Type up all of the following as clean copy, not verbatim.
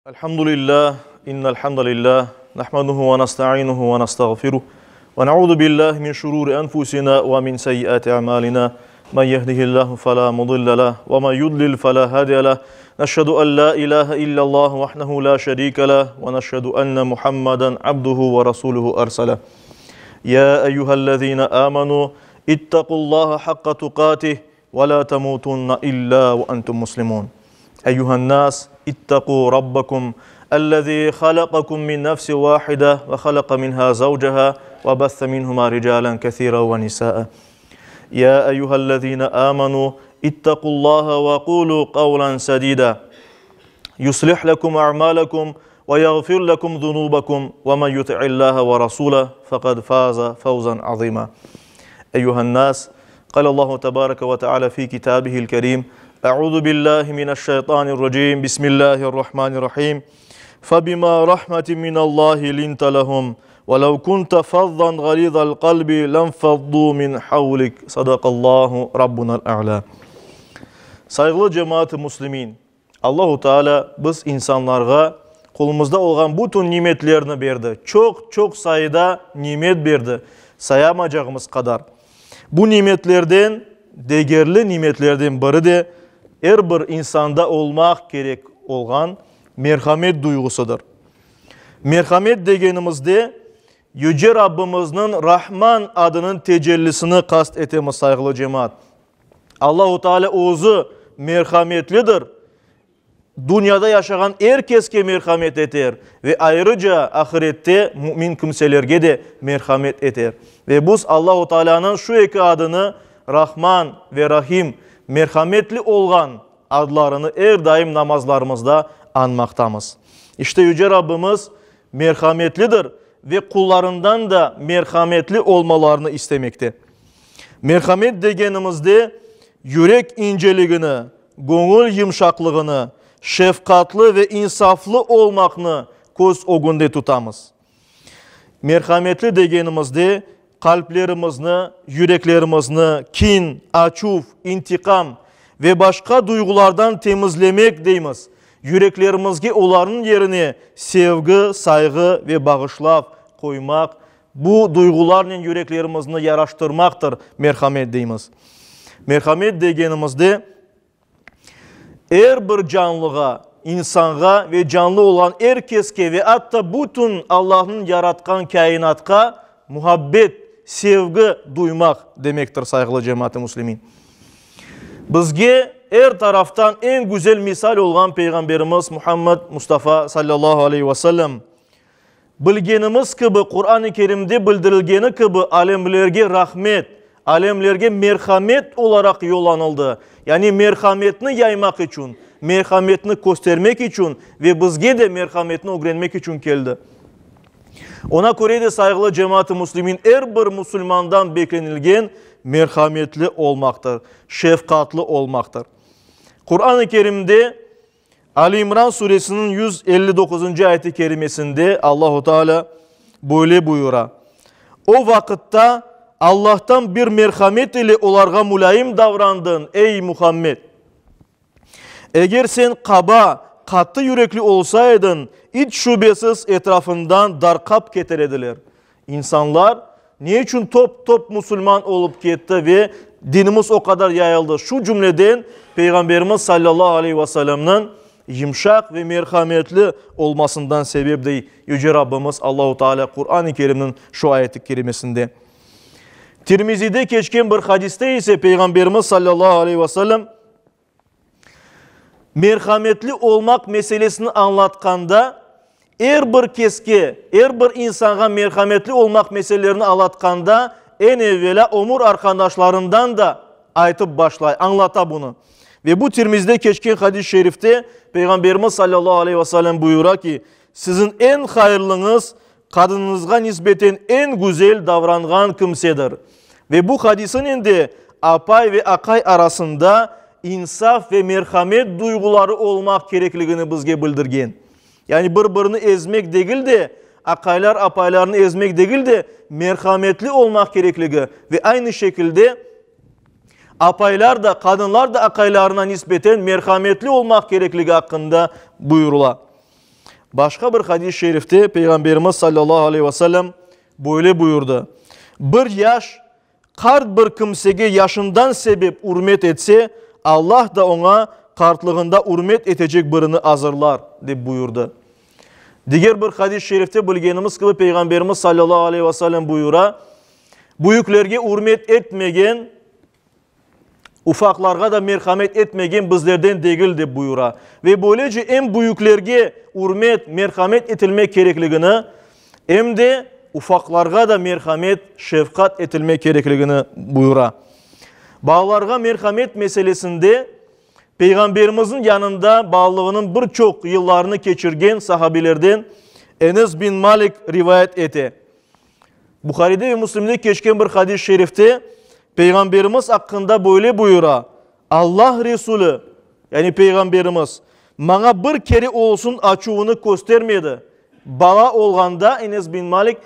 الحمد لله إن الحمد لله نحمده ونستعينه ونستغفره ونعوذ بالله من شرور أنفسنا ومن سيئات أعمالنا من يهده الله فلا مضل له ومن يضلل فلا هادي له نشهد أن لا إله إلا الله وحده لا شريك له ونشهد أن محمدا عبده ورسوله أرسله يا أيها الذين آمنوا اتقوا الله حق تقاته ولا تموتن إلا وأنتم مسلمون أيها الناس اتقوا ربكم الذي خلقكم من نفس واحدة وخلق منها زوجها وبث منهما رجالا كثيرا ونساء يا أيها الذين آمنوا اتقوا الله وقولوا قولا سديدا يصلح لكم أعمالكم ويغفر لكم ذنوبكم ومن يطع الله ورسوله فقد فاز فوزا عظيما أيها الناس قال الله تبارك وتعالى في كتابه الكريم أعوذ بالله من الشيطان الرجيم بسم الله الرحمن الرحيم فبما رحمة من الله لنت لهم ولو كنت فظا غليظ القلب لانفضوا من حولك صدق الله ربنا الأعلى Sayğılı cemaat-ı muslimin, Allahu Teala biz insanlarğa qolumızda olğan bütün nimetlerni berdi. Çoq, çoq sayıda nimet berdi, sayamacağımız qadar. Bu nimetlerden, degerli nimetlerden biri de er bir insanda olmaq kerek olğan merhamet duyğusıdır. Merhamet degenimizde Yüce Rabbimizniñ Rahman adınıñ tecellisini qast etemiz, sayğılı cemaat. Allahu Teala özü merhametlidir, dünyada yaşağan er keske merhamet eter ve ayrıca ahirette mümin kimselerge de merhamet eter. Ve biz Allahu Teala'nıñ şu eki adını, Rahman ve Rahim, merhametli olğan adlarını er daim namazlarımızda añmaqtamız. İşte Yüce Rabbimiz merhametlidir ve qullarından da merhametli olmalarını istemekte. Merhamet degenimizde yürek inceligini, göñül yımşaqlığını, şefqatlı ve insaflı olmaqnı köz ögünde tutamız. Merhametli degenimizde qalplerimizni, yüreklerimizni kin, açuv, intiqam ve başqa duyğulardan temizlemek deymiz, yüreklerimizge olarnıñ yerine sevgi, sayğı ve bağışlav qoymaq Bu duyğularnen yüreklerimizni yaraştırmaqtır merhamet deymiz. Merhamet degenimizde er bir canlığa, insanğa ve canlı olğan er keske ve atta bütün Allahnıñ yaratqan kâinatqa muhabbet, sevgi duymaq demektir, sayğılı cemaat-ı müslimin. Bizge er taraftan eñ güzel misal olğan Peyğamberimiz Muhammed Mustafa sallallahu aleyhi ve sellem Bilgenimiz kibi, Quran-ı Kerimde bildirilgeni kibi, alemlerge rahmet, alemlerge merhamet olaraq yollanıldı. Yani merhametni yaymaq içün, merhametni köstermek içün ve bizge de merhametni ögrenmek içün keldi. Ona köre de, sayğılı cemaat-ı müslimin, er bir musulmandan beklenilgen merhametli olmaqtır, şefqatlı olmaqtır. Quran-ı Kerimde Ali İmran suresiniñ 159-ncı ayet-i kerimesinde Allahu Teala böyle buyura, O vaqıtta Allahtan bir merhamet ile olarğa mulâyim davrandıñ, ey Muhammed! Eger sen qaba, qattı yürekli olsaydıñ, iç şübesiz etrafıñdan darqap keter ediler. İnsanlar ne içün top-top musulman olıp ketti ve dinimiz o qadar yayıldı? Şu cümleden Peyğamberimiz sallallahu aleyhi ve sellemniñ yımşaq ve merhametli olmasından sebep, dey Yüce Rabbimiz Allahu Teala Quran-ı Kerimniñ şu ayeti kerimesinde. Tirmizide keçken bir hadiste ise Peyğamberimiz sallallahu aleyhi ve sellem Merhametli olmaq meselesini añlatqanda, er bir keske, er bir insanğa merhametli olmaq meselelerini alatqanda, eñ evelâ ömür arqadaşlarından da aytıp başlay, añlata bunı. Ve bu Tirmizde keçken hadis-i şerifte Peyğamberimiz salâllahu aleyhi ve sellem buyura ki, Siziñ eñ hayırlıñız, qadınıñızğa nisbeten eñ güzel davranğan kimsedir. Ve bu hadisinen de apay ve aqay arasında insaf ve merhamet duyğuları olmaq kerekligini bizge bildirgen. Yani bir-birini ezmek degil de, aqaylar apaylarını ezmek degil de, merhametli olmaq kerekligi ve aynı şekilde apaylar da, qadınlar da aqaylarına nisbeten merhametli olmaq kerekligi aqqında buyurıla. Başqa bir hadis-i şerifte Peyğamberimiz sallallahu aleyhi ve sellem böyle buyurdı, Bir yaş qart bir kimsege yaşından sebep ürmet etse, Allah da oña qartlığında ürmet etecek birini azırlar, dep buyurdı. Diger bir hadis-i şerifte bilgenimiz kibi Peyğamberimiz sallallahu aleyhi ve sellem buyura, Büyüklerge ürmet etmegen, Ufaqlarğa da merhamet etmegen bizlerden degil, dep buyura. Ve böylece em büyüklerge ürmet, merhamet etilmek kerekligini, em de ufaqlarğa da merhamet, şefqat etilmek kerekligini buyura. Balalarğa merhamet meselesinde Peyğamberimizniñ yanında balalığınıñ bir çoq yıllarını keçirgen sahabelerden Enes bin Malik rivayet ete. Buharide ve Müslimde keçken bir hadis-i şerifte Peyğamberimiz aqqında böyle buyura, Allah Resulü, yani Peyğamberimiz, maña bir kere olsun açuvını köstermedi. Bala olğanda Enes bin Malik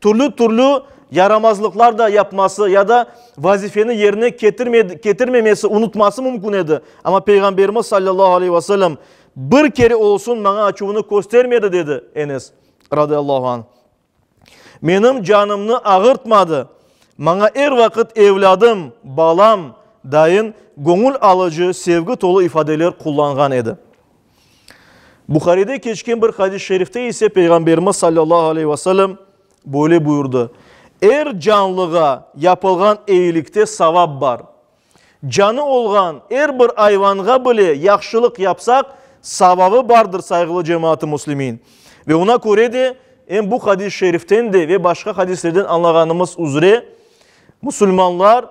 türlü-türlü yaramazlıqlar da yapması ya da vazifeni yerine ketirmemesi, unutması mümkün edi. Amma Peyğamberimiz sallallahu aleyhi ve sellem bir kere olsun maña açuvını köstermedi, dedi Enes radıyallahu anh. Menim canımnı ağırtmadı. Maña er vaqıt evlâdım, balam dayın göñül alıcı, sevgi tolu ifadeler qullanğan edi. Buharide keçken bir hadis-i şerifte ise Peyğamberimiz sallallahu aleyhi ve sellem böyle buyurdı, Er canlığa yapılğan eyilikte savap bar. Canı olğan er bir ayvanğa bile yahşılıq yapsaq, savabı bardır, sayğılı cemaat-ı müslimin. Ve oña köre de, em bu hadis-i şeriften de ve başqa hadislerden añlağanımız üzre, musulmanlar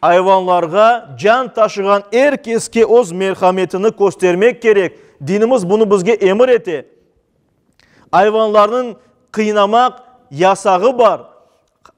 ayvanlarğa, can taşığan er keske öz merhametini köstermek kerek, dinimiz bunı bizge emir ete. Ayvanlarnıñ qıynamaq yasağı bar.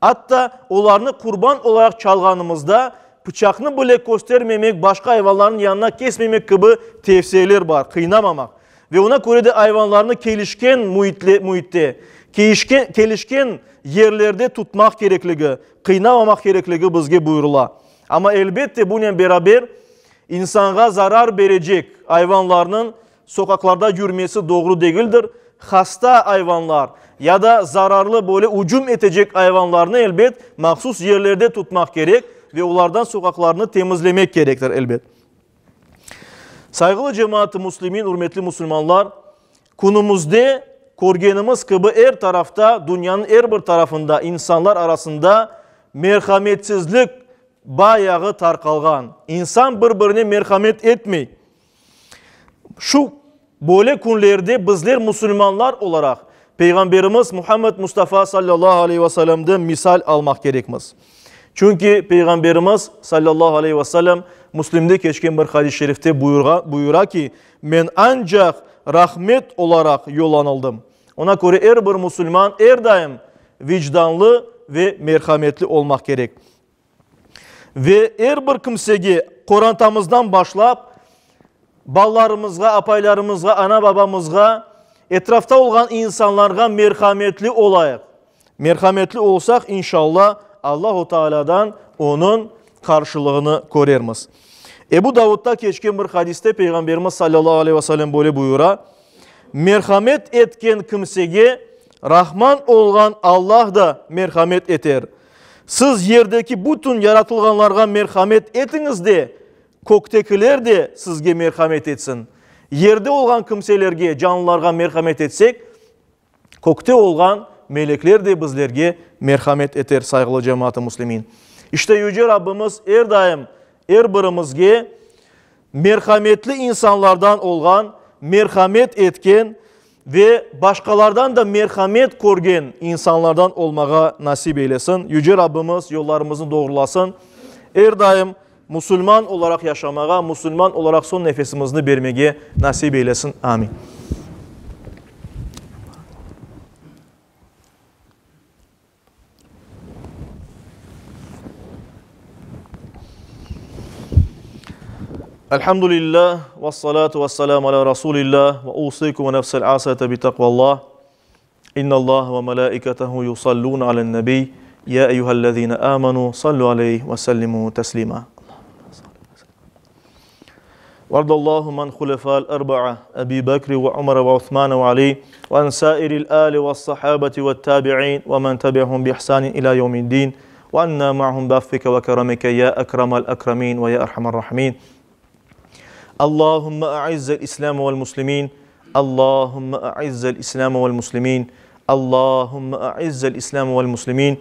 Atta olarnı qurban olaraq çalğanımızda, pıçaqnı bile köstermemek, başqa ayvanlarnıñ yanına kesmemek kibi tevsiyeler bar, qıynamamaq. Ve oña köre de ayvanlarnı kelişken müitte, kelişken yerlerde tutmaq kerekligi, qıynamamaq kerekligi bizge buyurıla. Amma elbette bunen beraber insanğa zarar berecek ayvanlarnıñ Soqaqlarda yürmesi doğru degildir. Hasta ayvanlar ya da zararlı böyle ücüm etecek ayvanlarnı elbet mahsus yerlerde tutmaq kerek ve olardan soqaqlarnı temizlemek kerektir elbet. Sayğılı cemaat-ı müslimin, ürmetli musulmanlar, künümizde körgenimiz kibi er tarafta, dünyanıñ er bir tarafında insanlar arasında merhametsizlik bayağı tarqalğan. İnsan bir-birine merhamet etmey. Şu böyle künlerde bizler musulmanlar olaraq Peyğamberimiz Muhammed Mustafa sallallahu aleyhi ve sellemden misal almaq kerekmiz. Çünki Peyğamberimiz sallallahu aleyhi ve sellem Müslimde keçken bir hadis-i şerifte buyura ki, Men ancaq rahmet olaraq yollanıldım. Ona köre er bir musulman er daim vicdanlı ve merhametli olmaq kerek. Ve er bir kimsege, qorantamızdan başlap, balalarımızğa, apaylarımızğa, ana-babamızğa, etrafta olğan insanlarğa merhametli olayıq. Merhametli olsaq, inşalla, Allahu Taalâdan onıñ qarşılığını körermiz. Ebu Davudda keçken bir hadiste Peyğamberimiz sallallahu aleyhi ve sellem böyle buyura, Merhamet etken kimsege Rahman olğan Allah da merhamet eter. Siz yerdeki bütün yaratılğanlarğa merhamet etiñiz de, köktekiler de sizge merhamet etsin. Yerde olğan kimselerge, canlılarğa merhamet etsek, kökte olğan melekler de bizlerge merhamet eter, sayğılı cemaat-ı müslimin. İşte Yüce Rabbimiz er daim er birimizge merhametli insanlardan olğan, merhamet etken ve başqalardan da merhamet körgen insanlardan olmağa nasip eylesin. Yüce Rabbimiz yollarımıznı doğrulasın. Er daim musulman olaraq yaşamağa, musulman olaraq soñ nefesimizni bermege nasip eylesin. Amin. Elhamdülillah, ve salatu ve selamu ala Rasulillah, ve usikum ve nefsel asete bi takvallah. İnnallah ve melaiketehu yusallun alen nebi, ya eyyühellezine amenu, sallu aleyh ve sellimu teslima. وارض اللهم عن خلفاء الأربعة أبي بكر وعمر وعثمان وعلي وعن سائر الآل والصحابة والتابعين ومن تبعهم بإحسان إلى يوم الدين وعنا معهم بعفوك وكرمك يا أكرم الأكرمين ويا أرحم الراحمين اللهم أعز الإسلام والمسلمين اللهم أعز الإسلام والمسلمين اللهم أعز الإسلام والمسلمين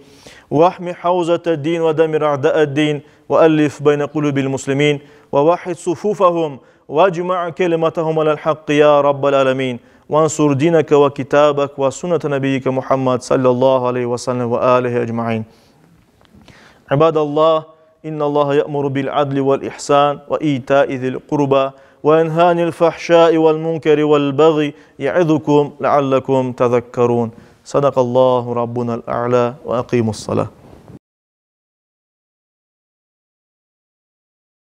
واحم حوزة الدين ودمر أعداء الدين وألف بين قلوب المسلمين ووحد صفوفهم واجمع كلمتهم على الحق يا رب العالمين وانصر دينك وكتابك وسنة نبيك محمد صلى الله عليه وسلم وآله أجمعين عباد الله إن الله يأمر بالعدل والإحسان وإيتاء ذي القربى وينهى عن الفحشاء والمنكر والبغي يعظكم لعلكم تذكرون صدق الله ربنا الأعلى وأقيموا الصلاة.